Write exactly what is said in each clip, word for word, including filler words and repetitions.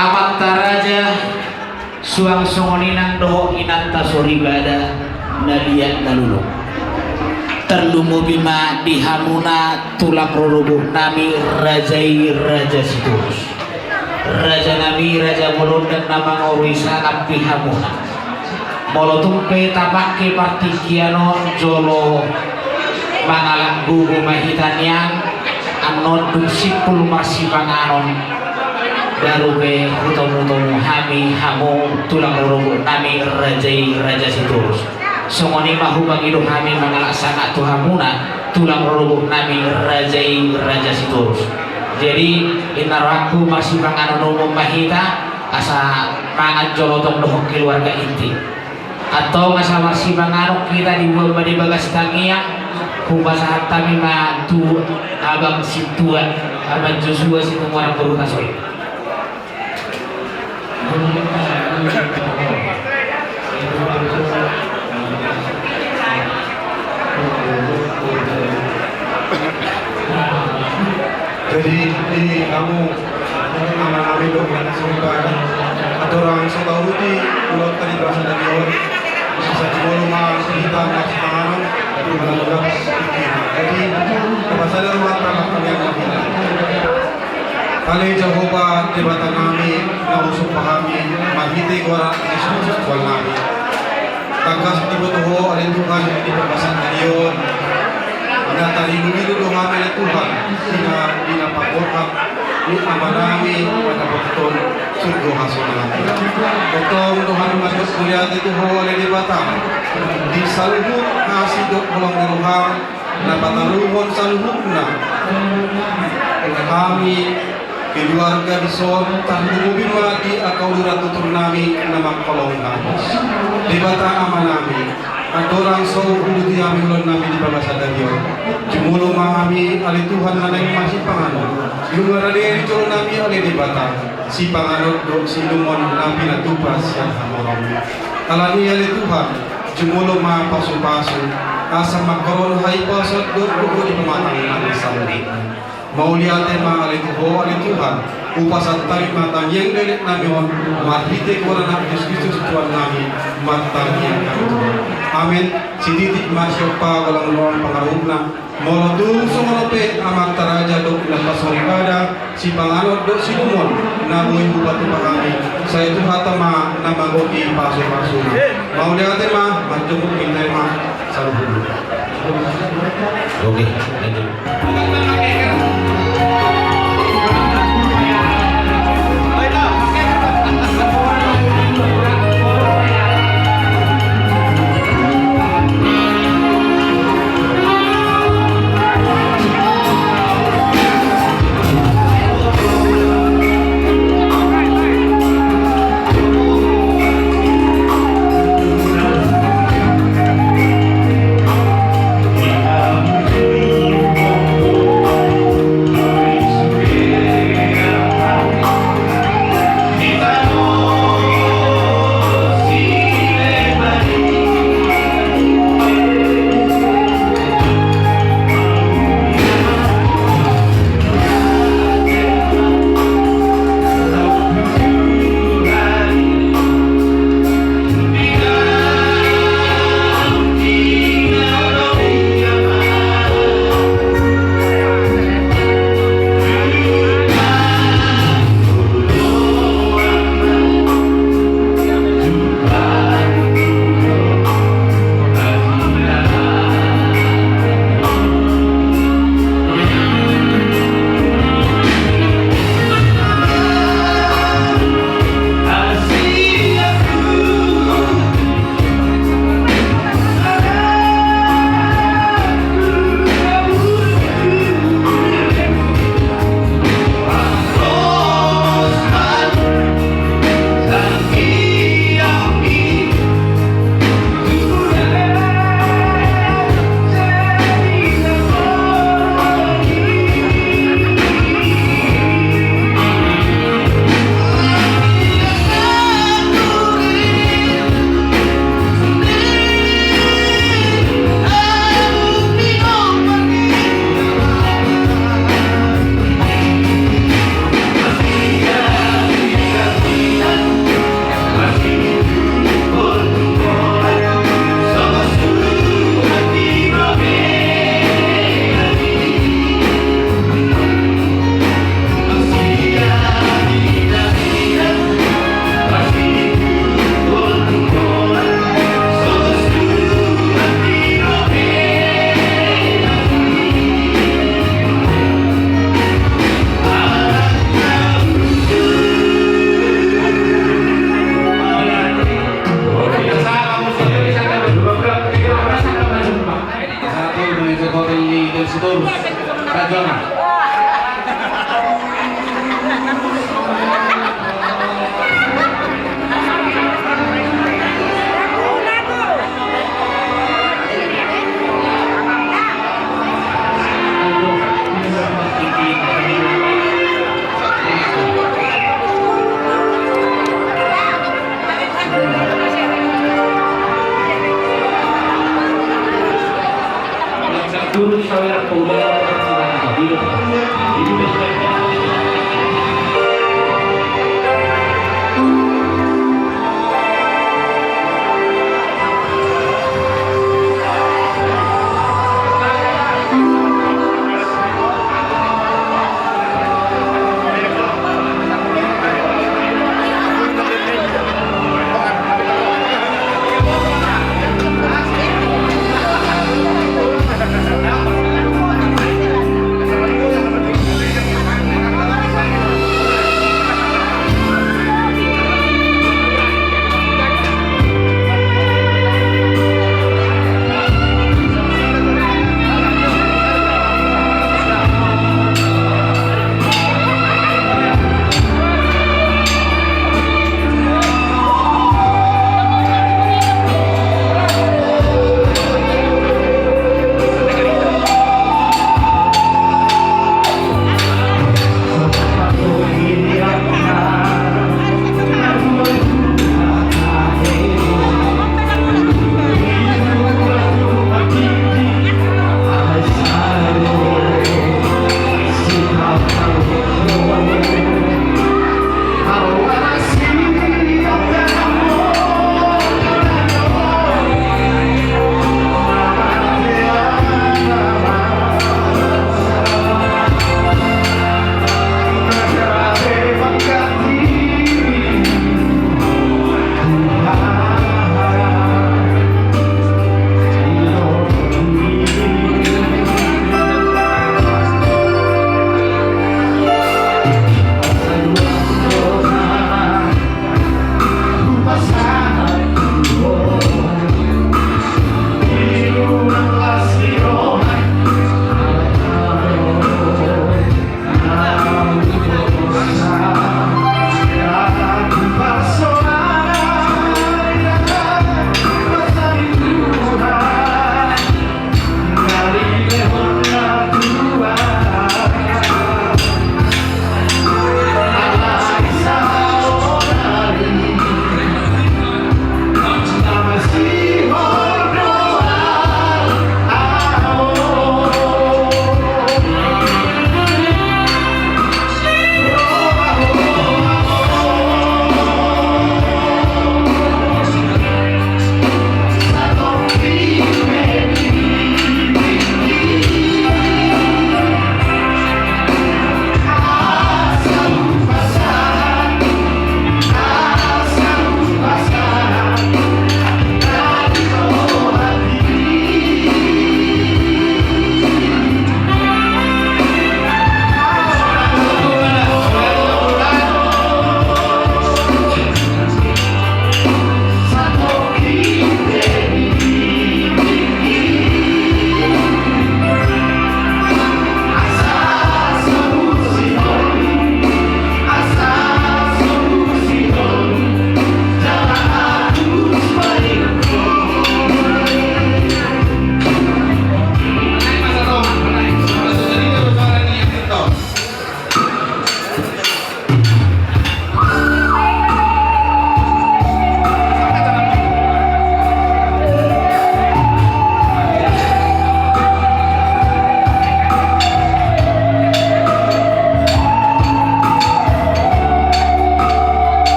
Amanta raja, suang songon i nang dohot inanta soripada na liat na lolo. Tarlumobi ma di hamuna tulang rorobot nami raja i Raja Sitorus. Raja nami, raja bolon dan na mangorui sangat di hamuna. Molo tung pe tapangke partingkian on jolo mangalap gogo ma hita nian, annon dung simpul marsipanganon, baru pe hutomutomu hami hamu tulang rorobot nami raja i Raja Sitorus. Songon i ma hupangido hami mangalap sangap tu hamuna tulang rorobot nami raja i Raja Sitorus. Jadi, inna rohangku marsipanganon umum ma hita, asa mangan jolo tong dohot keluarga inti. Antong asa marsipanganon hita diboan ma di bagas tangiang, hupasahat hami ma tu abang sintua, abang Josua Situmorang boru Tasoi. Jadi, di hamu, anak nami dohot inanta soripada, andorang so tauduti ulaonta di bagasan ari on, asa jumolo ma hita marsipanganon, manang udah sedikit. Jadi, kepasaran rumah tangga kalian yang hilang. Ale Jahowa Debata nami, na husomba hami marhite goar ni Jesus Tuhan nami. Tangkas diboto Ho ale Tuhan di bagasan ari on, na tarinduidu do hami ale Tuhan, di na, di na panggokhon ni ama nami mandapothon surgo hasonangan. Tongtong do hami mandok mauliate tu Ho ale Debata, di saluhut asi dohot holong ni roham, na pataruhon saluhutna. Hami keluarga dison, tarlumobi ma di angka uduran tutur nami na mangholongi hami. Debata Ama nami, andorang so huuduti hami ulaon nami di bagasan ari on, jumolo ma hami ale Tuhan na naeng marsipanganon. Nunga rade di jolo nami ale Debata sipanganon dohot siinumon na pinatupa sian hamoraonMi. Alani i ale Tuhan, jumolo ma pasupasu, asa mangkorhon hahipason dohot gogo di pamatang nami sandiri. Mauliate ma ale tu Ho ale Tuhan, hupasahat hami ma tangiang leleng nami on, marhite goar ni Jesus Kristus Tuhan nami, martangiang hami tu Ho. Amen. Sititi ma siompa golang-golang pangarahutna. Molo tung songon on pe amanta raja dohot inanta soripada, sipanganon dohot siinumon na boi hupatupa hami, sai Tuhanta ma na manggohi pasupasuna. Mauliate ma, marjongkok hita ma saluhutna. Oke, lanjut.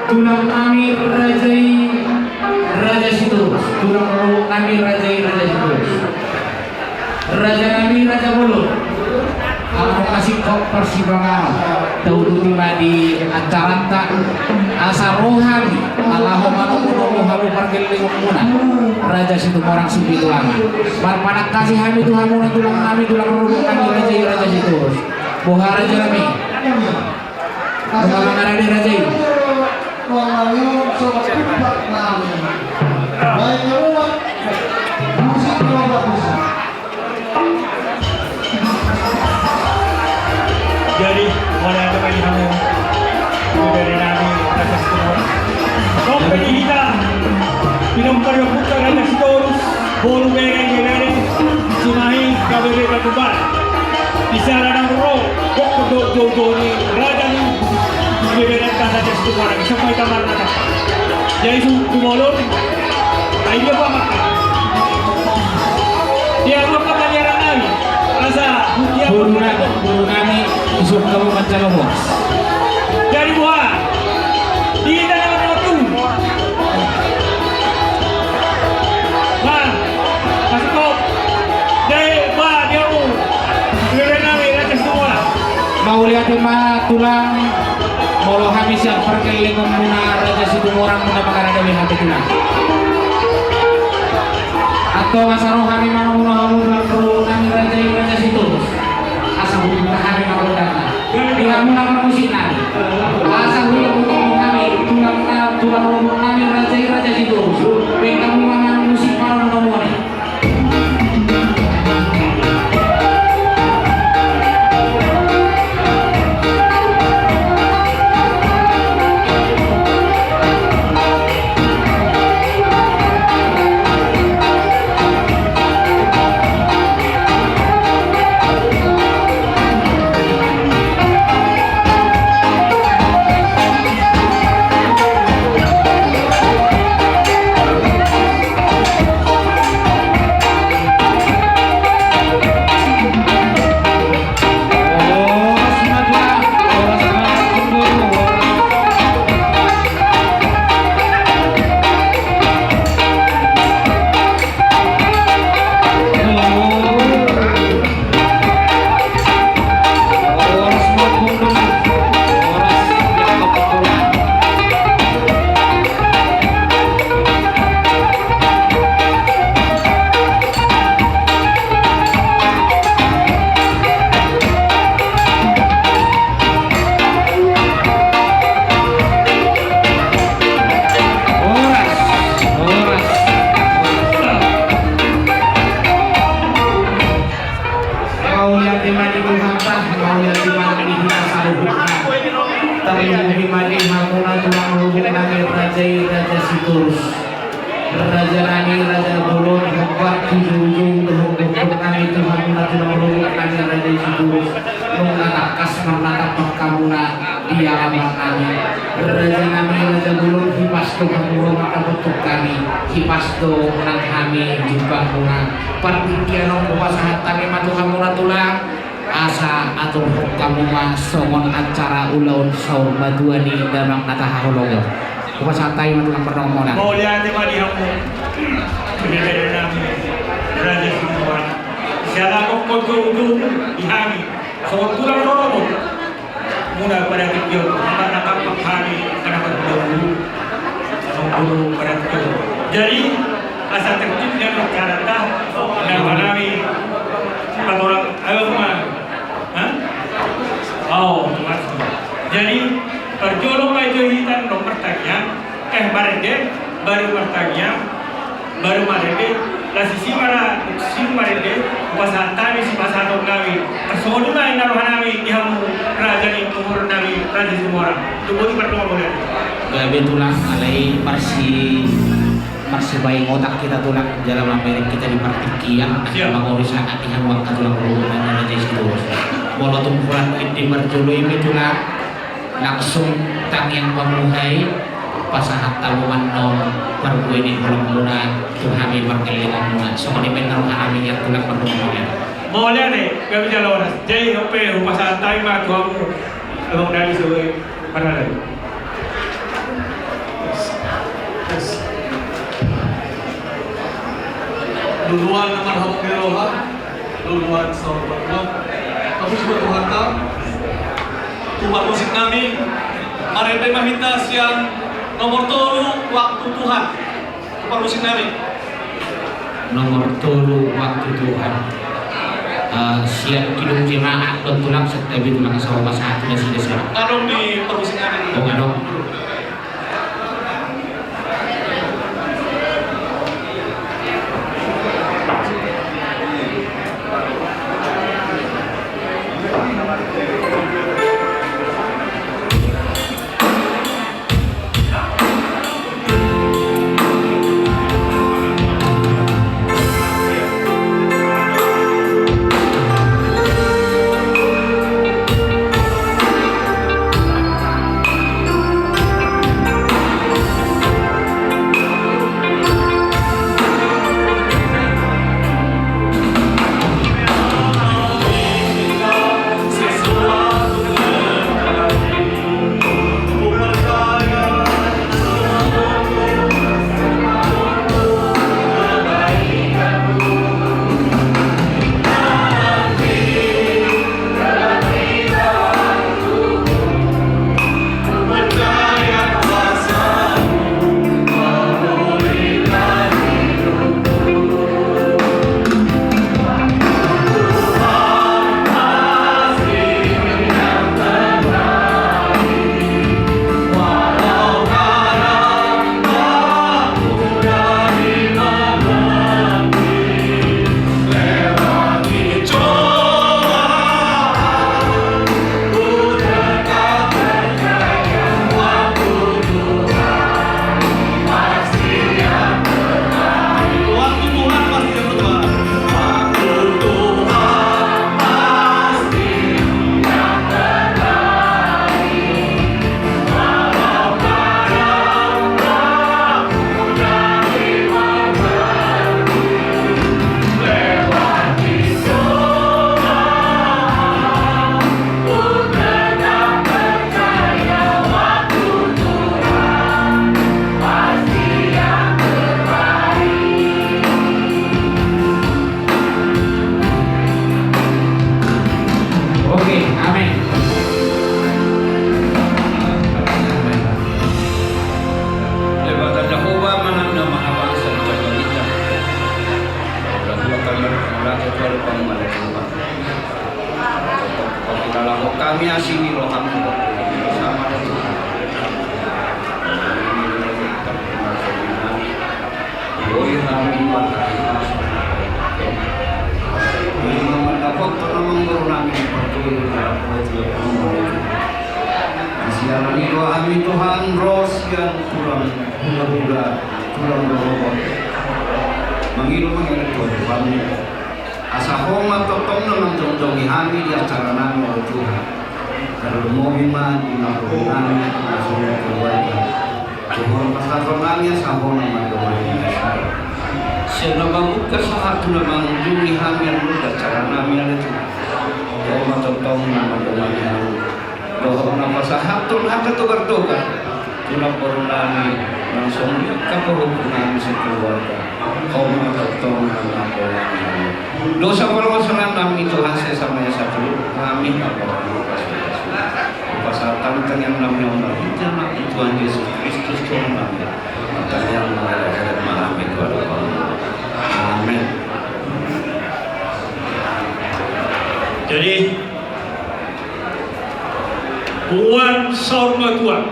Tulang nami raja i, Raja Sitorus. Tulang rorobot nami raja i, Raja Sitorus. Raja nami, Raja Bolon. Ala na singkop parsipanganon, tauduti ma di acaranta, asa ro hami, ala ho manomu-nomu hamu pargellengonmuna, Raja Situmorang Sipitu Ama. Marpanangkasi hami tu hamuna tulang nami, tulang rorobot nami raja i, Raja Sitorus. Boha raja nami? Nunga mangarade raja i. Jadi, mulai apa tadi kamu? Dari nami, atas semua. Kau pendidikan. Minum pada putar atas terus. Bolu bere, bere, Cimahi, K B B Batubara. Di sana nang ro, kok kedok jojo ni, raja ni, bere, raja Situmorang, sampai kamar nata. Jadi, su, kumolon, ai dia apa makan? Dia apa makan dia nami? Rasa, dia apa makan? Bolu nami, bolu nami, isuk kamu mancala bos. Jadi, buah. Di tanah waktu. Bang, kasih kop. Dai, ba, dia u. Bere nami, raja semua. Mauliate ma tulang, molo hami sian pargellengonmuna Raja Situmorang, muna mangarade hami tulang. Antong asa ro hami manomu-nomu hamu tulang rorobot nami raja i, Raja Sitorus. Asa huhut hami mangondangna. Di hamu na marmusik nami. Asa huhut hami, tulang na, tulang rorobot nami raja i, Raja Sitorus. Baen hamu ma musik manomu-nomu i. Horas, horas, horas. Mauliate ma di Tuhanta, mauliate ma di hita saluhutna. Tarlumobi ma di hamuna tulang rorobot nami raja i, Raja Sitorus. Raja nami, Raja Bolon, hombar tu joujou dohot gokhon nami tu hamuna tulang rorobot nami raja i Sitorus. Nunga tangkas marnatap hamuna di alaman nami. Raja nami, Raja Bolon, hipas do hamu ro mandapothon hami, hipas do nang hami jumpa hamuna. Partingkian on hupasahat hami ma tu hamuna tulang. Asa aturhon hamu ma songon acara ulaon saur matua ni damang na tahaholongi on. Hupasahat hami ma tulang pardongan muna. Mauliate ma di hamu. Bere nami, Raja Situmorang. Siala tongkot joujou di hami. Songon tulang rorobot. Muna pada tingki on, maka nakap hami, anak muda dulu. Songon tulang pada tingki on. Jadi, asa tertib dan acaranta, nama nami, patorang, ayo ma. Hah? Oh, terima kasih. Jadi, parjolo ma jo hita nunga martangiang, eh, marende, baru martangiang, baru marende, Las isi ma ra, isi ma rende, hupasahat hami sipasahaton nami. Tarsongon i ma inna roha nami di hamu raja ni umur nami, Raja Situmorang. Tutu i pardongan mauliate. Gabe tulang, alai marsi, marsibaing otak hita tulang, jala mambaen hita di partingkian, siap. Mangori sahat di hamu angka tulang, Raja Situmorang. Molo tung hurang i di parjolo i ma tulang. Langsung tangiang pamuhai, pasahat hamu ma annon parbue ni holongmuna tu hami pargellengonmuna. Songon i ma inna roha nami, ia tulang, pardongan mauliate. Mauliate, gabe jala horas. Jadi, dope hupasahat hami ma tu hamu. Abang dari sebagai mana lagi? Duluan nama hamu di roha. Tuhan, saur matua. Hamu sudah Tuhan tahu. Tu parmusik nami, marende ma hita sian nomor tolu, Waktu Tuhan. Tu parmusik nami. Nomor tolu, Waktu Tuhan. Eh, sian Kidung Jemaat, don tulang, santabi tulang, saur matua, satu dan sida siap. Adong di parmusik nami. Oh, adong. Oke, amin. Debata Jahowa ma na mahabangsa di jagat on. Hula-hula kami, hula-hula ketua lupa mengadakan. Hula-hula kami asing di roham. Sama dengan Boi hami marhata. Ima mandapothon amang boru nami parjolo. Sian i do hami Tuhan ro sian tulang hula-hula, tulang rorobot. Mangido, mangido Tuhan. Asa Ho ma tongtong na manjongjongi hami di acara nami, olo Tuhan. Tarlumobi ma di na boru nami, na songon keluarga. Tumor pasahaton nami, asa Ho na mandomani. Sian na mamungka sahat tu na mangujungi hami, anu di acara nami, olo Tuhan. Ho ma tongtong na mandomani hami. Dohot na pasahathon hata togar-togar tu namboru nami, nang songon i angka pahompu nami sekeluarga. Ho ma tongtong na mandomani. Dosa pardosa nami Tuhan sesa ma i, asa tu nami na pardosa. Pasahat tangiang nami on marhite Anakmu Tuhan Jesus Kristus Tuhan nami. Tangiang ma, hela-hela ma hami tu adopanmu. Amin. Jadi, punguan saur matua.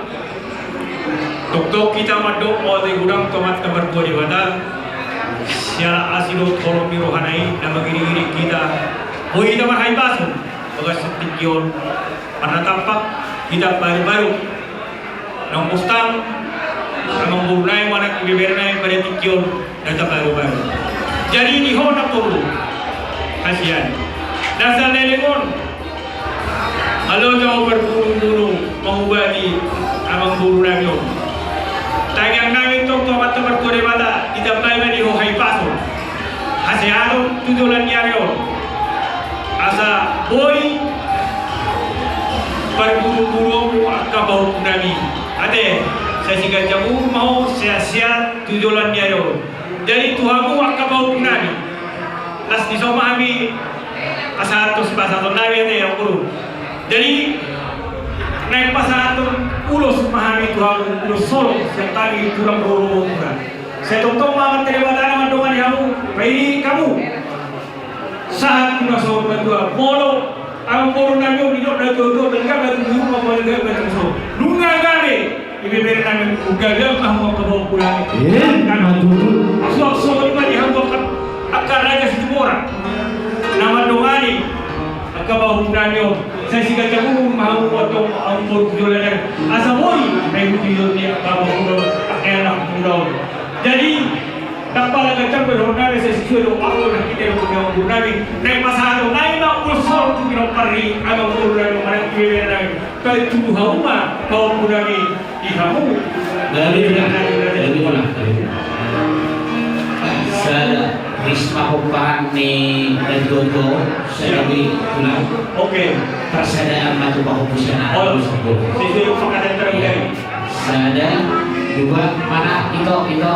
Tongtong hita mandok mauliate godang tu Amanta Martua Debata. Siala asi dohot holong ni rohana i na mangiringiring hita, boi hita marhahipason bagas tingki on, marnatampak hita paru-paru, naung bostang, amangboru nai manang ibebere nai pada tingki on na taparu-paru. Jadi di hona poru hasian dasar leleng on, molo jo parburu-buru mangubati amangboru nami on, tangiang nami tong tu Amanta Martua Debata, ditambai ma di ho hahipason, hasehaton tu joloan ni ari on. Asa boi parburu-buruonmu angka pahompu nami. Ate, sai siganjang umur ma ho, sehat-sehat tu joloan ni ari on. Jadi tu hamu angka pahompu nami, las ni so ma hami pasahathon sipasahaton nami, ate, amangboru. Jadi naeng pasahathon ulos ma hami tu hamu, ulos holong sian hami tulang rorobot muna. Sai tongtong ma Amanta Debata na mandongani hamu, paidi hamu sahat tu na saur matua. Molo amangboru nami on didok na tuatua, balga batu biru ma, balga batu so. Nunga gabe ibebere nami, gabe ma hamu angka pahompu nami. Eh, kan ma tutu. Suang songon i ma di hamu angka, angka Raja Situmorang na mandongani angka pahompu nami on. Sai siganjang umur ma hamu, amangboru, tu joloan i, asa boi paihutihut ni angka pahompu on angka anak muda on. Jadi ndang pala ganjang dohononnami, sai sisuai do angka na hita dohot ni amangboru nami. Naeng pasahaton nami ma ulos holong tu pinompar ni amangboru nami manang ibebere nami. Paihutihut hamu ma pahompu nami di hamu. Gabe, gabe, gabe. Sada, risma hompahan ni na tuatua, sada, gabe tulang. Oke. Parsadaan ma tu pahompu sian anak. Oh, sisuai pangkataion. Sada, dua, mana? Ito, ito.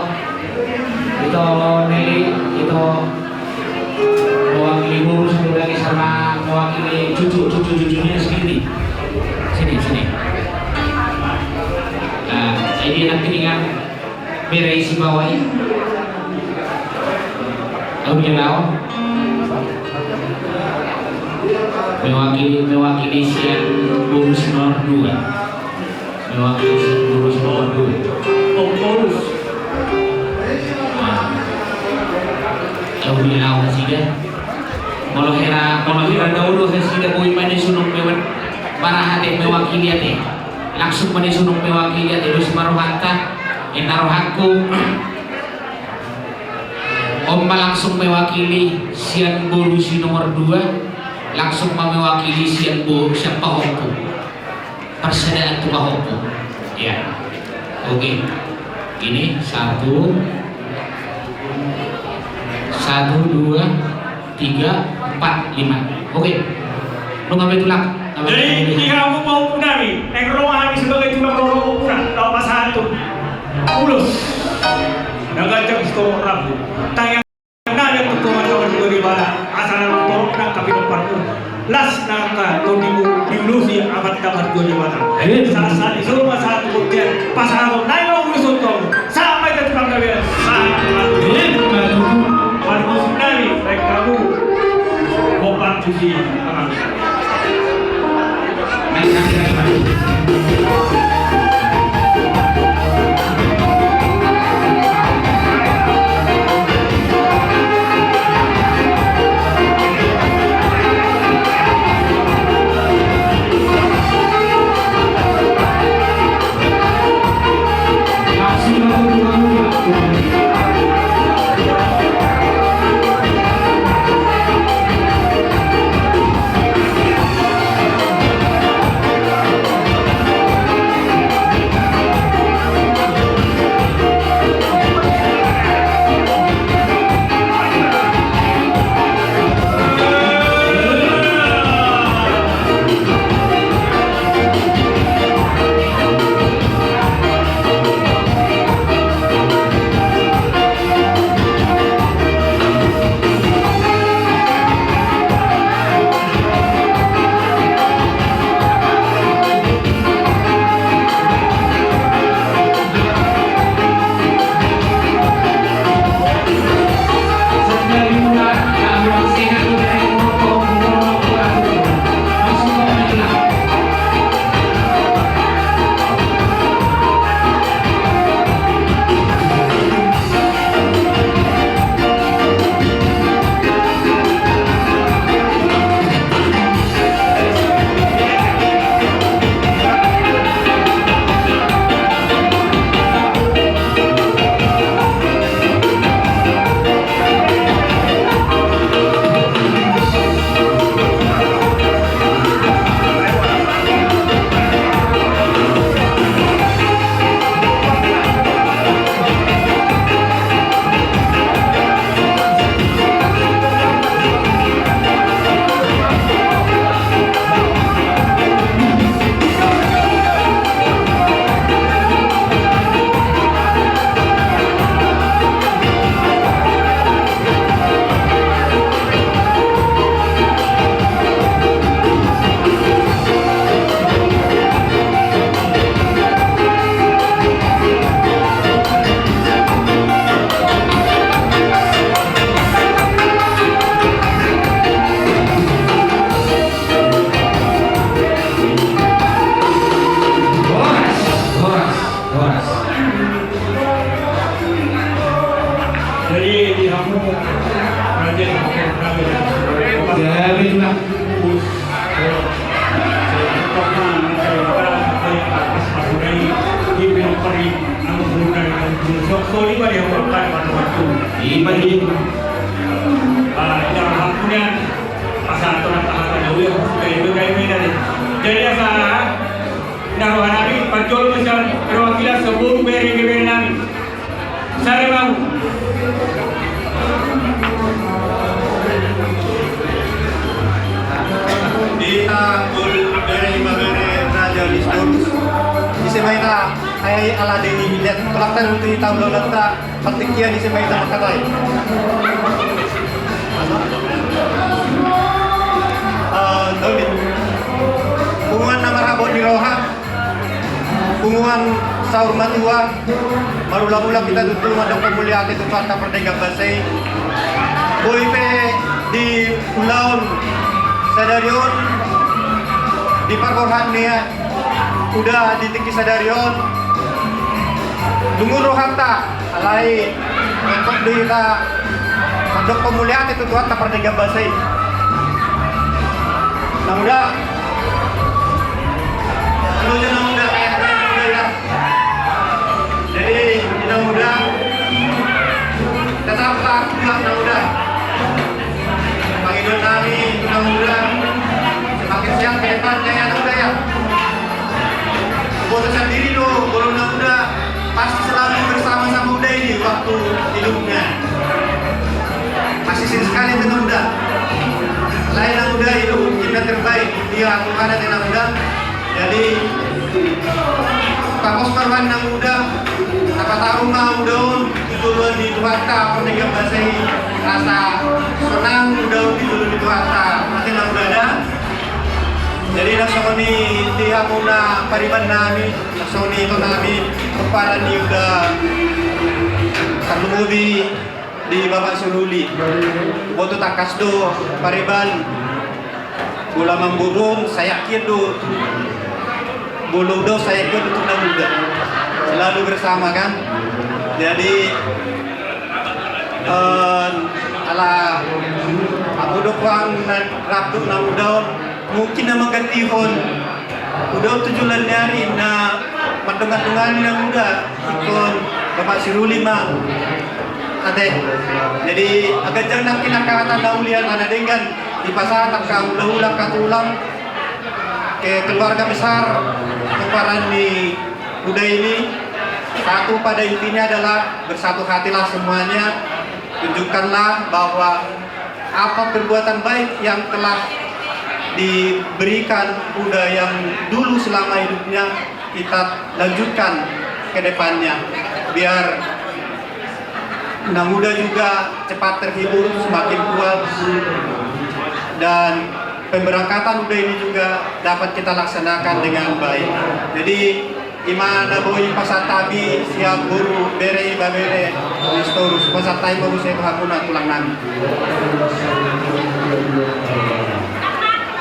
Ito Neli, ito. Mewakili boru satu lagi sama mewakili cucu, cucu, cucunya sendiri. Sini, sini. Nah, ini nanti dengan bere isi bawah ini. Tahu dia tahu? Mewakili, mewakili sian boru si nomor dua. Mewakili sian boru si nomor dua. Om Paulus. Nah. Tahu dia tahu sih dia. Molo hera, molo hera dahulu sida boi ma na sunung mewan. Para hate mewakili ate. Langsung ma na sunung mewakili ate. Dos ma rohanta. Ena rohangku. Om ma langsung mewakili sian boru si nomor dua, langsung ma mewakili sian boru, sian pahompu. Parsadaan tu pahompu. Ya. Oke. Ini satu. Satu, dua, tiga, empat, lima. Oke. Nunga be tulang. Jadi di hamu pahompu nami, naeng ro ma hami sebagai tulang rorobot muna, laho pasahathon ulos na ganjang sitorop rambu. Tangiang nami tu Amanta Martua Debata, asa na torop nang angka pinomparmu, las nang angka tondimu diulosi Amanta Martua Debata. Sahat-sahat ni jolma sahat tu bontean, pasahaton nami ma ulos on tu hamu. Sahat ma hita tu panggabean. Sahat ma. Parmusik nami, baen hamu. Kompak tusi. Jadi asa na roha nami, parjolo ma sian perwakilan sian boru, bere, bebere nami. Sare ma. Di hita boru, bere, ibebere, raja Sitorus. Ise ma hita, ai ala deni liat, tolak tahu tu hita, belum data. Partingkian ise ma hita mangkatai. Eh, Daud. Punguan na marhabot ni roha, punguan saur matua, marulang-ulang hita tutu mandok mauliate tu Tuhanta pardenggan basa i. Boi pe di ulaon sadari on, di parborhat ni uda di tingki sadari on, lungun rohanta. Alai, mantap do hita mandok mauliate tu Tuhanta pardenggan basa i. Nang uda. Halo, nang uda, kayak nang uda ya. Jadi, nang uda, tetaplah kuat, nang uda. Pangidoan nami, nang uda, semakin sehat ke depannya ya, nang uda ya. Boto sandiri do, molo nang uda pasti selalu bersama-sama uda ini waktu hidupnya. Pasti sering sekali dengan uda. Lain nang uda itu mungkin yang terbaik. Dia aku ada dengan uda. Jadi, tapos ma roha ni nang uda, tapataru ma uda on tu joloan ni Tuhanta pardenggan basa i, asa sonang uda on tu jolo ni Tuhanta. Mate nang uda da. Jadi, na songon i di hamuna pariban nami, na songon i ito nami, pomparan ni uda, tarlumobi di Bapak Siruli. Boto tangkas do pariban, molo amangboru on, sayakin do. Molo uda on, sayakin do tu nang uda. Selalu bersama kan. Jadi, eh, ala, amu do puang na rap tu nang uda on. Mungkin na manggantihon uda on tu joloan ni ari na mandongan-dongani nang uda, ingkon Bapak Siruli ma. Ate. Jadi, angka jang nangkin angka hata na uli, ala na denggan dipasahat angka hula-hula, angka tulang, ke keluarga besar pomparan ni uda ini. Satu pada intinya adalah bersatu hatilah semuanya. Tunjukkanlah bahwa apa perbuatan baik yang telah diberikan uda yang dulu selama hidupnya, kita lanjutkan ke depannya. Biar nang uda juga cepat terhibur, semakin kuat, dan pemberangkatan uda ini juga dapat kita laksanakan dengan baik. Jadi, i ma na boi pasahat hami sian boru, bere, ibebere Sitorus, pasahat hami ma muse tu hamuna tulang nami.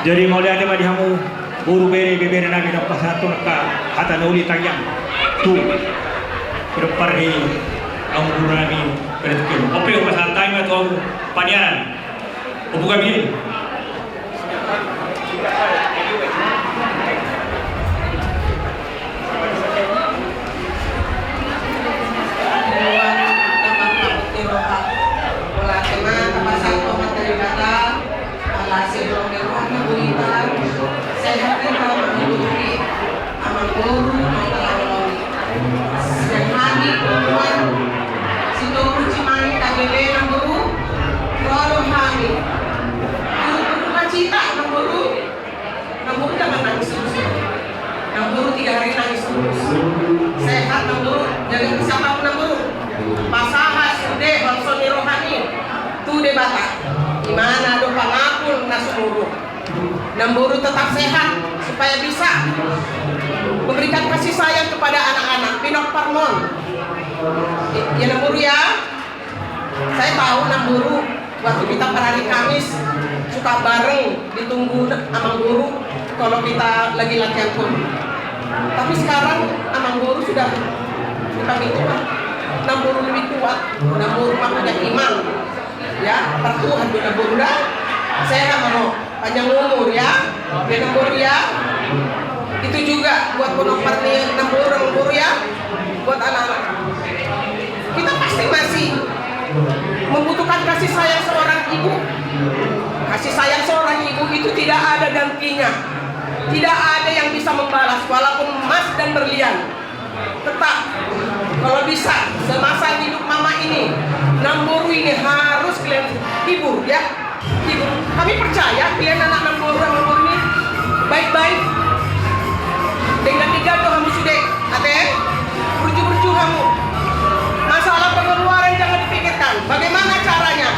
Jadi, mauliate ma di hamu boru, bere, ibebere nami, na pasahathon angka hata na uli tangiang tu pinompar ni amangboru nami. Ope, pasahat hami ma tu hamu paniaran. Obu gabe. Sehat ni amangboru, amangboru. Sian hami, Sitorus Cimande, Tabelena boru, ro do hami. Boru, boru Pacita, amangboru. Amangboru, jangan nangis terus. Amangboru, tiga hari nangis terus. Sehat, amangboru, jaga kesehatan, amangboru. Pasahat sude holso ni rohami tu Debata, di mana do pangapul na sumurung. Amangboru tetap sehat supaya bisa memberikan kasih sayang kepada anak-anak. Pinomparmon. Ya, amangboru ya. Saya tahu amangboru waktu kita per hari Kamis suka bareng ditunggu amangboru kalau kita lagi latihan pun. Tapi sekarang amangboru sudah dipanggil Tuhan. Amangboru lebih kuat. Amangboru mah punya iman. Ya, partuhan do namboru da. Sehat ma ho, panjang umur ya. Dia namboru ya. Itu juga buat pondok parni namboru, namboru ya. Buat anak-anak. Kita pasti masih membutuhkan kasih sayang seorang ibu. Kasih sayang seorang ibu itu tidak ada gantinya. Tidak ada yang bisa membalas, walaupun emas dan berlian. Tetap, kalau bisa, semasa hidup mama ini, namboru ini harus kalian hibur, ya. Hibur. Kami percaya kalian anak namboru, namboru ini baik-baik. Denggan-denggan do hamu sude, ate? Burju-burju hamu. Masalah pengeluaran jangan dipikirkan. Bagaimana caranya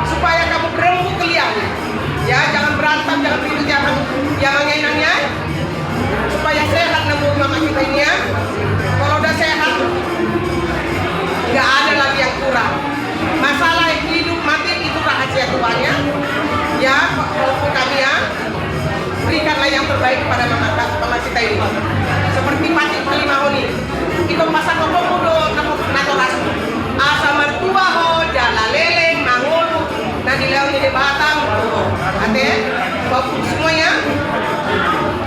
supaya kamu berembuk kalian? Ya, jangan berantem, jangan ribut, jangan yang nanya-nanya. Supaya sehat namboru mama kita ini ya. Kalau udah sehat, nggak ada lagi yang kurang. Masalah hidup mati itu rahasia Tuhan ya. Ya, walaupun kami ya, berikanlah yang terbaik kepada mama, mama kita ini. Seperti patik palimahon i. Ito pasangaponmu do natorasmu. Asa martua ho jala leleng mangolu na dilehon ni Debata. Ate, bapak semuanya.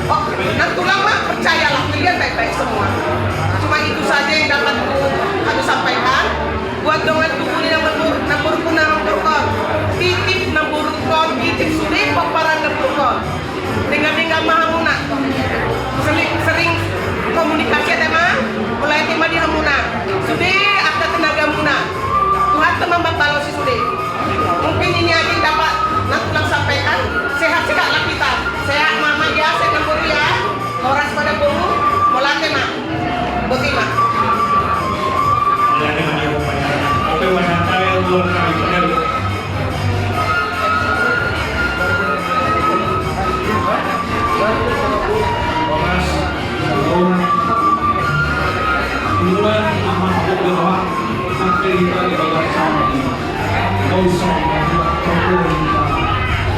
Oh, nantulang ma, percayalah, kalian baik-baik semua. Cuma itu saja yang dapat ku, kami sampaikan. Buat dongan tubu ni namboru, namboru ku na mandok on. Titip namboru on, titip sude pomparan namboru on. Denggan-denggan ma hamuna. Sering, sering komunikasi ate ma, mulai ate ma di hamuna. Sude angka tenagamuna. Tuhan tu mambalosi sude. Mungkin ini aja yang dapat nantulang sampaikan. Sehat sehatlah kita. Sehat mama ya, sehat namboru ya. Horas ma namboru, mauliate ma. Boti ma. Oke, Mas Antai, luar kami benar. Mas, luar amat berdoa, sampai kita di bawah sana. Kau sama, kau sama,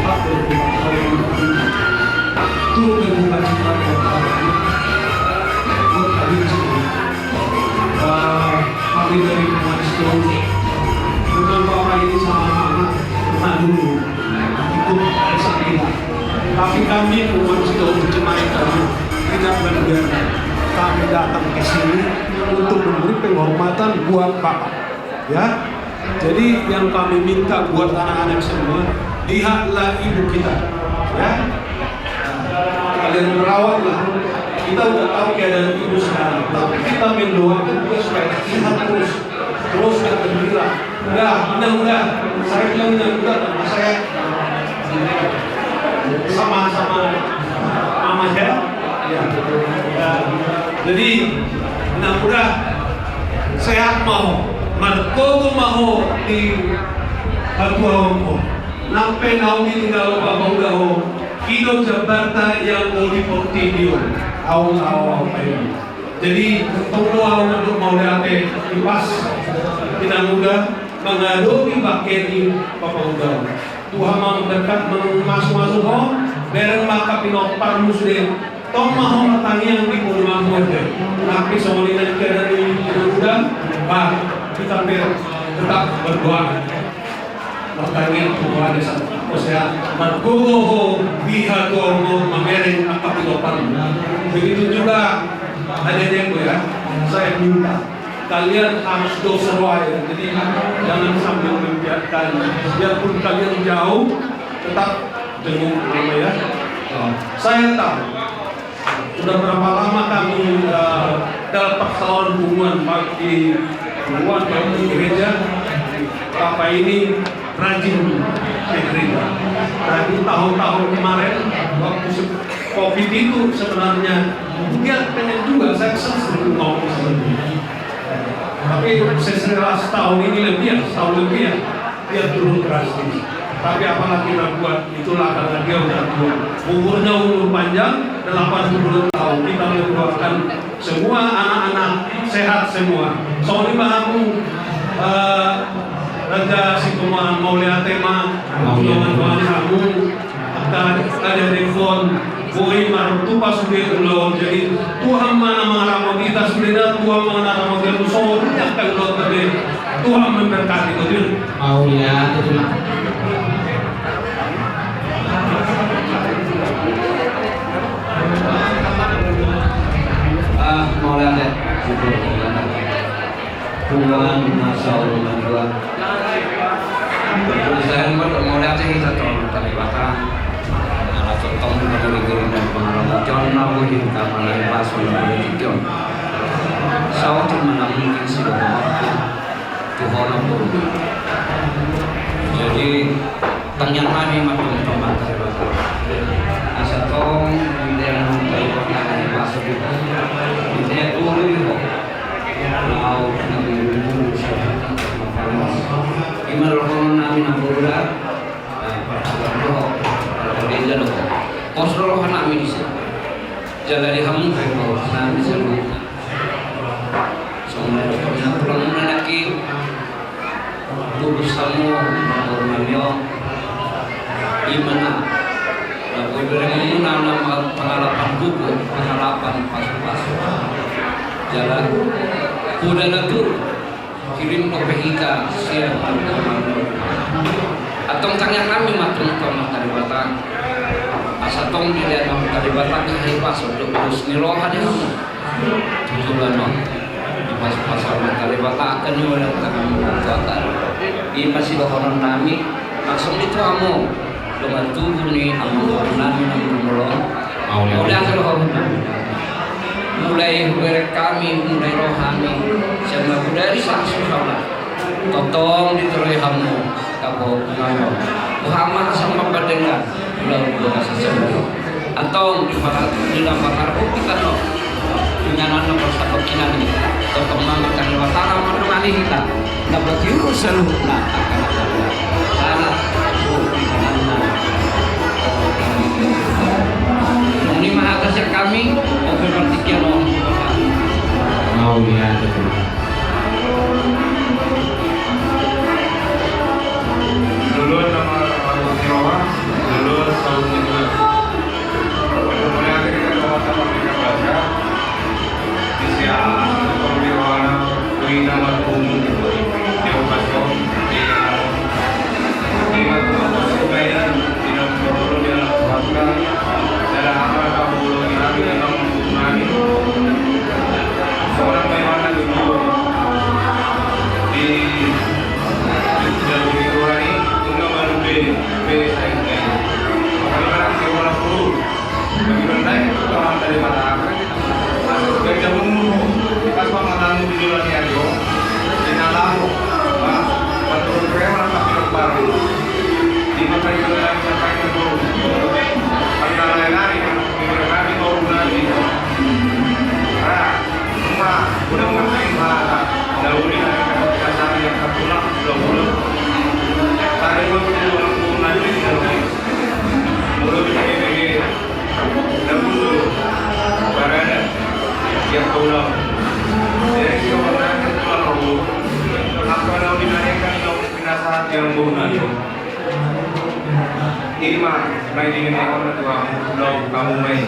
kau sama. Turun ke bukan kita, kau sama. Buat kami semua. Eh, kami dari Umat Sitorus dengan Bapak ini sama-sama pernah dulu ikut arisan kita. Tapi kami Umat Sitorus Cemai kami tidak mendengar. Kami datang ke sini untuk memberi penghormatan buat Bapak. Ya, jadi yang kami minta buat anak-anak semua, lihatlah ibu kita, ya. Kalian merawatlah. Kita udah tahu keadaan ibu sekarang, tapi kita mendoakan dia supaya sehat terus, terus gak gembira. Udah, udah, udah. Saya bilang udah, udah, sama saya sama-sama mama ya. Ya. Ya. Jadi, mudah-mudahan sehat ma ho, margogo ma ho di hatuaon ho. Nang pe naung tinggal bapa uda ho, i do jambarta yang mau di portidio. Au, au, au, au. Jadi, tong do au untuk mauliate, ipas, inang uda, mangadopi bangke ni bapa uda. Tuhan ma berkat, mamasu-masu ho, bereng ma angka pinomparmu sude. Tong ma ho martangiang di pudi mamuat de. Tapi songon i nang keadaan ni uda, bah, kita ber-, tetap berdoa. Martangiang tu Tuhan, asa margogo ho di hatuaon ho, mamereng angka pinomparmu. Begitu juga adekku ya, saya minta kalian harus dos roa ya. Jadi jangan sambil membiarkan, biarpun kalian jauh, tetap jenguk mama ya. Saya tahu sudah berapa lama kami, eh, dalam persoalan hubungan, baik di hubungan, baik di gereja. Bapak ini rajin ke gereja. Rajin, tahun-tahun kemarin waktu se-, covid itu sebenarnya dia pengen juga, saya sering ngomong seperti itu. Tapi setelah setahun ini lebih ya, setahun lebih ya, dia turun drastis. Tapi apalah kita buat, itulah karena dia udah tua. Umurnya umur panjang, delapan puluh tahun. Kita mendoakan semua anak-anak sehat semua. Songon i ma hamu, eh, Raja Situmorang, mauliate ma, mauliate ma hamu. Angka adekon, boi martupa sude ulaon, jadi Tuhan ma na mangaramoti hita sude da, Tuhan ma na mangaramoti hita sude, angka ulaon tadi. Tuhan memberkati, betul? Mauliate, Tulang. Ah, mauliate. Tulang, masa Allah, Tulang. Terus saya mau, mauliate hita tu Debata. Ala tongtong di guru-guru dan pengarang. Jangan mau hita malah pasal berpikir. Saotik mana mungkin sudah mampu. Tu hona pun. Jadi, tangiang nami ma tu Amanta Debata. Asa tong, di dalam Amanta Debata, masuk di dalam guru itu. Mau, nami guru, siapa? Ima dohonon nami na boru da. Pos do roha nami disi. Jala di hamu pe roha nami saluhutna. Songon na dohonon na tulang muna nangkin. Tulus hamu, boru nami on. Ima na. Laho ibereng muna na pangalapan buku, pangalapan pasu-pasu. Jala. Poda na tu. Kirim dope hita sian. Antong tangiang nami ma tu Amanta Debata. Asa tong dilehon Amanta Debata hahipason dohot ulos ni roha di hamu. Tujuan on. Dipasu-pasu Amanta Debata angka ni ulaon tangan Amanta. Ima sidohonon nami. Langsung di tu hamu. Dongan tubu ni amangboru nami na murmulon. Mauliate. Mauliate dohononna. Mulai hubereng hami, mulai ro hami. Sian na bodari sahat tu saola. Tongtong ditoroi hamu. Kapo ngayo. Boha ma asa mambadengan. Ulang dua asa sembuh. Antong di mana di dapat harus kita no. Inganan na parsatongkinan i. Tongtong ma Amanta Debata na mandongani hita. Na patiur saluhutna. Sana. Inganan na. Nungnga ma hata sian hami. Oke, berarti kian on. Mauliate. Dulu nama Agus Nyawa. Dulu tahun itu. Ima, mai di nai on na tuamu, lau kamu mai.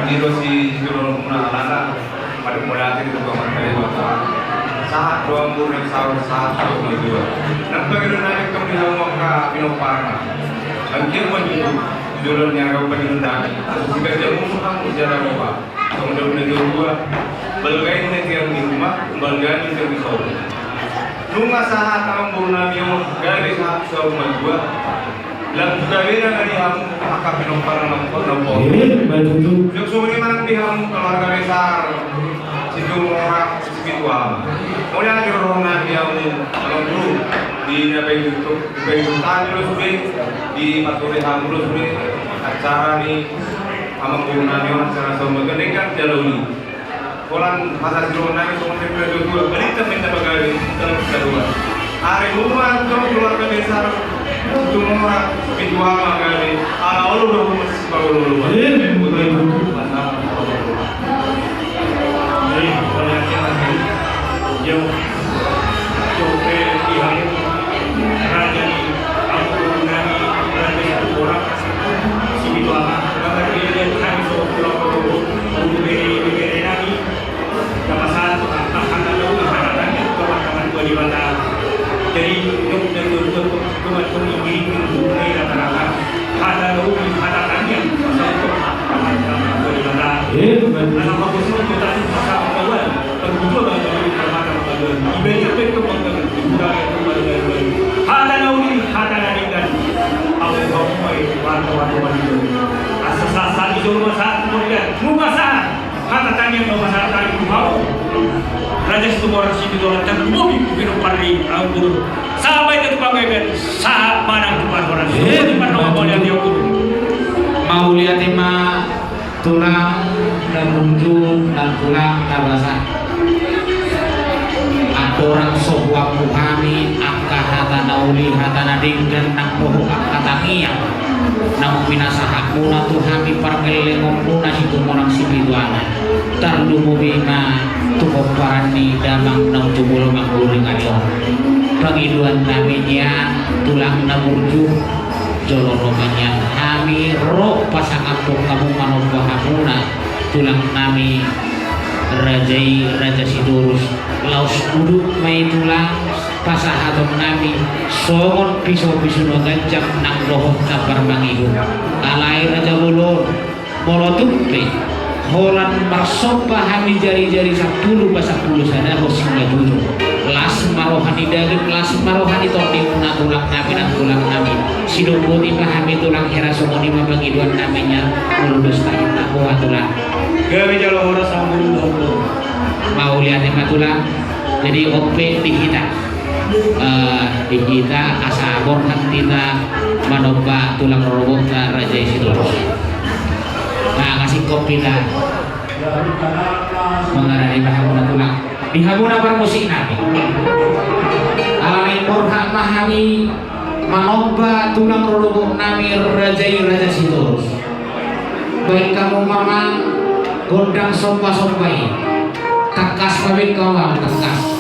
Niro si jolo muna alana. Pada mulai itu kau makan itu apa? Sahat doang burung sahur sahat doang dua. Nampak itu naik kau di rumah kau minum parma. Angkir maju dulu nyarau penyundang. Sudah jauh kamu jalan apa? Kamu jauh dari dua. Balgai nanti yang di rumah, balgai nanti yang di rumah. Nunga sahat amangboru nami on, gabe sahat saur matua. Lam tu gabe na di hamu angka pinompar na pinompar. Iya, betul tu. Jok sumuni manang di hamu keluarga besar Situmorang Sipituama. Mauliate roha nami di hamu amangboru di na baik itu, baik itu tadi lo sudah di paturi hamu lo sudah acara ni amangboru nami on acara saur matua dengan jalani. Holan masa siro nami songon dia pernah dua dua berita minta pegawai dalam kedua. Hari rumah dong keluarga besar Situmorang Sipituama kali ala olu dong masih bawa olu. Iya, memang betul. Jadi, kalau yang kita tahu, jauh, jauh dari pihak raja ni, aku nami raja itu orang Sipituama, karena dia dia kami so pulang ke rumah, untuk beri beri nami. Dapat satu, akan ada uang, akan ada uang, akan ada uang. Asa sahat-sahat ni jolma sahat tu moridan. Nunga sahat hata tangiang na hupasahat hami tu ho, Raja Situmorang Sibitu Alang, tarlumobi tu pinompar ni amangboru. Sahat ma hita tu panggabean, sahat ma nang tu parhorasan. Eh, mauliate ma. Mauliate ma. Tulang na burju, nang tulang na basa. Andorang so huampu hami angka hata na uli, hata na denggan, nang dohot angka tangiang naung pinasahatmuna tu hami pargellengonmuna Situmorang Sibitu Alang, tarlumobi ma tu pomparan ni damang naung jumolo manggoring ari on. Pangidoan nami nian, tulang na burju, jolo ro ma nian hami ro pasangaphon hamu manomba hamuna tulang nami raja i, Raja Sitorus. Laos udut ma i tulang pasahaton nami songon piso-piso na ganjang nang dohot na parmangihut. Alai raja bolon, molo tung pe holan marsomba hami jari-jari sampulu, ba sampulu sada, hos singga tujuh. Las ma roha ni daging, las ma roha ni tondimuna tulang nami, nang tulang nami. Sidok boti ma hami tulang hera, songon i ma pangidoan nami nian, molo dos tahi na boha tulang. Gabe jalo horas sampulu dohot. Mauliate ma tulang. Jadi on pe di hita. Eh, di hita asa borhat hita manomba tulang rorobotna Raja i Sitorus. Nah, kasih kopi ta. Mangarani ma hamuna tulang. Di hamuna parmusik nami. Alani borhat ma hami manomba tulang rorobot nami Raja i, Raja Sitorus. Baen hamu ma gondang somba-somba i. Tangkas ma baen hamu, tangkas.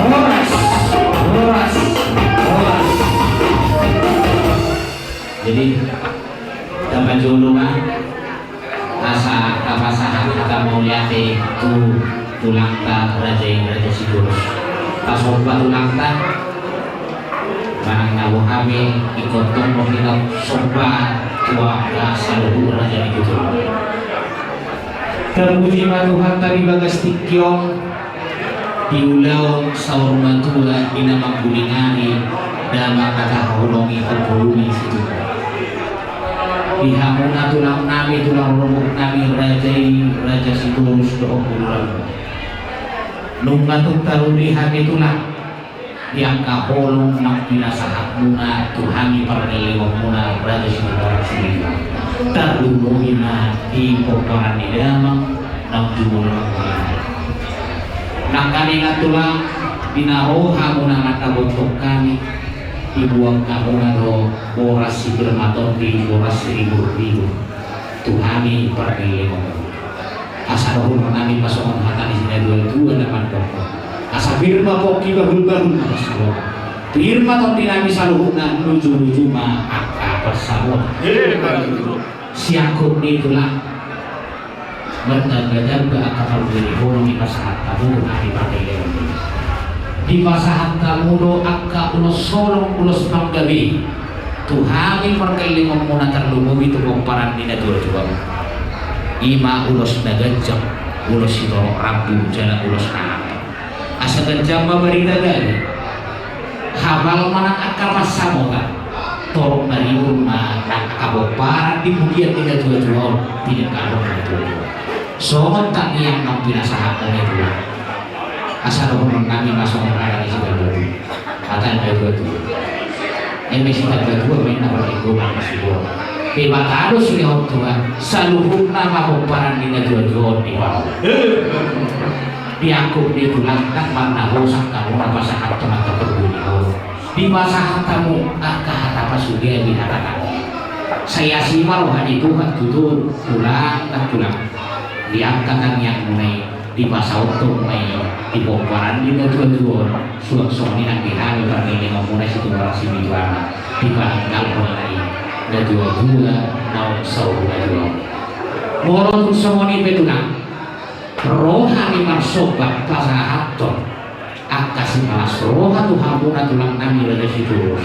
Horas, horas, horas. Jadi, taparjolo ma asa tapasahat hata mauliate tu tulangta Raja i, Raja Sitorus. Tasomba tulangta manang na boha pe, ingkon tong do hita somba tu angka saluhut raja ni tutu. Tapuji ma Tuhanta di bagas tingki on, di ulaon saur matua di na mangguling ari, damang na tahaholongi ompung ni situtu. Di hamuna tulang nami, tulang rorobot nami, raja i, Raja Sitorus dohot boru Rabu. Nunga tung taruli hami tulang di angka holong nang pinasahatmuna tu hami pargellengonmuna Raja Situmorang Silinga. Tarlumobi ma di pomparan ni damang naung jumolo nang tulang. Nang hami nang tulang di na rohamuna mandapothon hami, dibuang hamuna do boras sipir matondi, boras siribur-ribur tu hami pargellengonmuna. Asa dohonon nami ma songon hata ni sinadua-dua na mandok: Asa pir ma pongki, bahul-bahul ma pansamotan. Pir ma tondi nami saluhutna, nuju-nuju ma angka pansamotan. Siangkup ni tulang, martamba-tamba angka parbue ni holong dipasahat hamu tu hami pargellengonmuna. Dipasahat hamu do angka ulos holong, ulos panggabean tu hami pargellengonmuna, tarlumobi tu pomparan ni natua-tua. I ma ulos na ganjang, ulos sitorop rambu jala ulos na aman. Asa ganjang ma barita gabe, hapal ma nang angka pansamotan, torop maribur ma nang angka pomparan di pudian ni natua-tua on, pinanggalon ni natua-tua. Songon tangiang naung pinasahatmuna tulang. Asa dohonon nami ma songon hata ni sinadua-dua. Hata ni natua-tua. Eme sinadua-dua ma inna parlinggoman ni sidua. Debata do silehon Tuhan, saluhutna ma pomparan ni natua-tua on dipasahat. Diangkup ni tulang, nang marnahosa hamu na pasahathon angka parbue ni holong. Dipasahat hamu angka hata pasugabe, hata tangiang. Sai asi ma roha ni Tuhan tutu tulang nang tulang. Di angka tangiangmuna i, dipasahathon ma i di pomparan ni natua-tua on, suang songon i nang di hami pargellengonmuna Situmorang Sibitu Ama, dipananggalhon ma i natua-tua naung saur matua on. Molo tung songon i pe tulang, ro hami marsomba pasahathon angka sipalas roha tu hamuna tulang nami Raja Sitorus.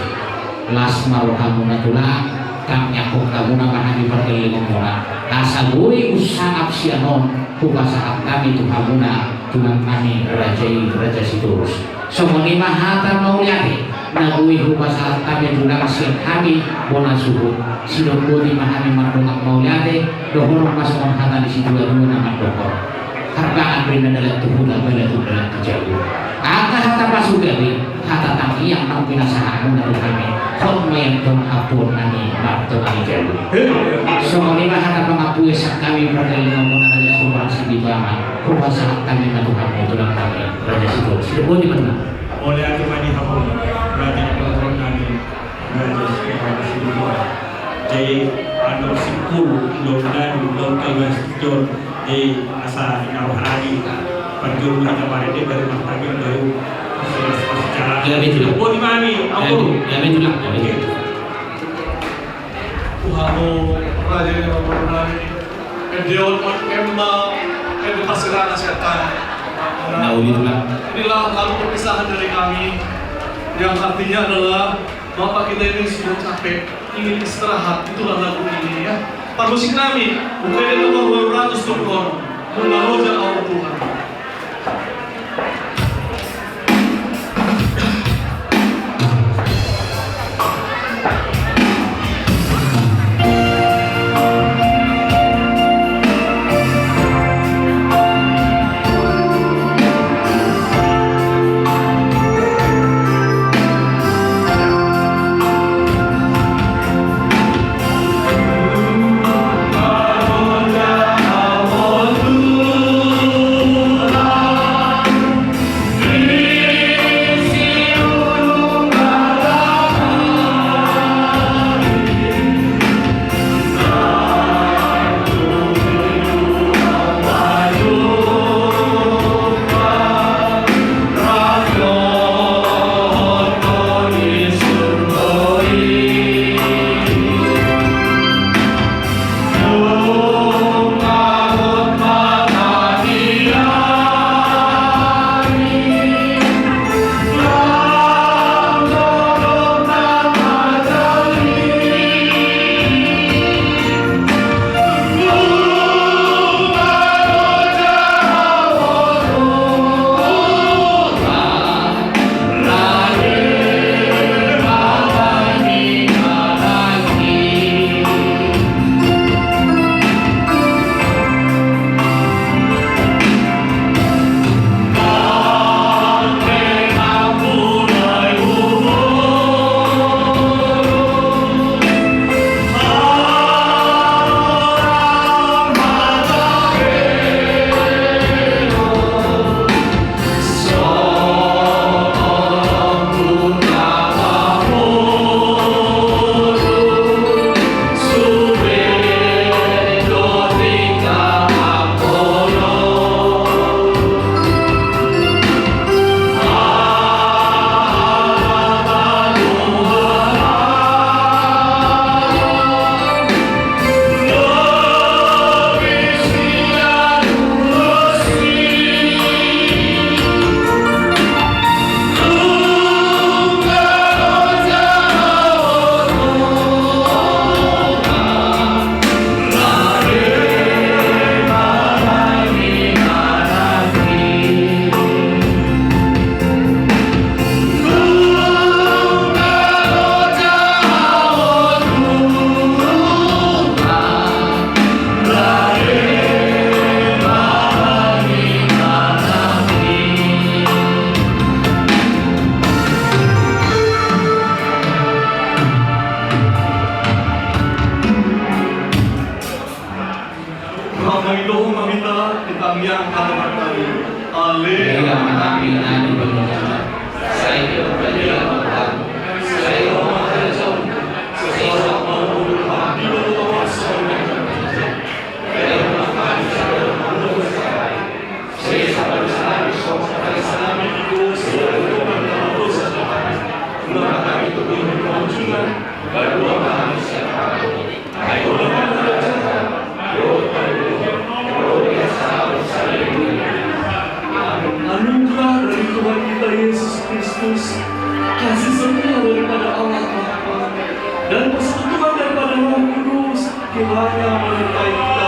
Las ma rohamuna tulang, tangiangkon hamuna ma hami pargellengonmuna, asa boi unsangap sian on hupasahat hami tu hamuna tulang nami raja i, Raja Sitorus. Songon i ma hata mauliate na boi hupasahat hami tulang sian hami bona suhut. Sidok boti ma hami mardongan mauliate, dohonon ma songon hata ni sidua-dua na mandok: Harbangan do inna dalan tu huta, bala tu dalan tu jabu. Angka hata pasugabe, hata tangiang naung pinasahatmuna tu hami, hot ma i antong ampuon nami martonga ni jabu. Songon i ma hata pangapue sian hami pargellengonmuna Raja Sitorus Sibitu Ama, hupasahat hami ma tu hamu tulang nami Raja Sitorus. Sidok boti ma tulang. Mauliate ma di hamu raja ni parboruon nami. Jadi, andor sipul, andor dadu, andor kayu hastion, jadi, asa inaro haragi, parjolo hita marende, baru martagi, baru secara. Ya, betul. Boti ma hami, ampun. Ya, betul, ya, betul. Oke. Tuhan, raja ni parboruon nami. Ende on, ende ma, ende parsirana sian hami. Nah, uli tulang. Inilah lagu perpisahan dari kami, yang artinya adalah Bapak kita ini sudah capek, ingin istirahat, itulah lagu ini ya. Parmusik nami, buka nomor dua ratus tujuh puluh enam, Mula Loja Au Tuhan. Yang halaman kami. Haleluya. Ia manapi nadi bangunan. Sai dia berdia Tuhan. Sai dia berdia Tuhan. Sai dia berdia Tuhan. Anugerah dari Tuhan kita Yesus Kristus, kasih setia daripada Allah Bapa, dan persekutuan daripada Roh Kudus, kiranya menyertai kita.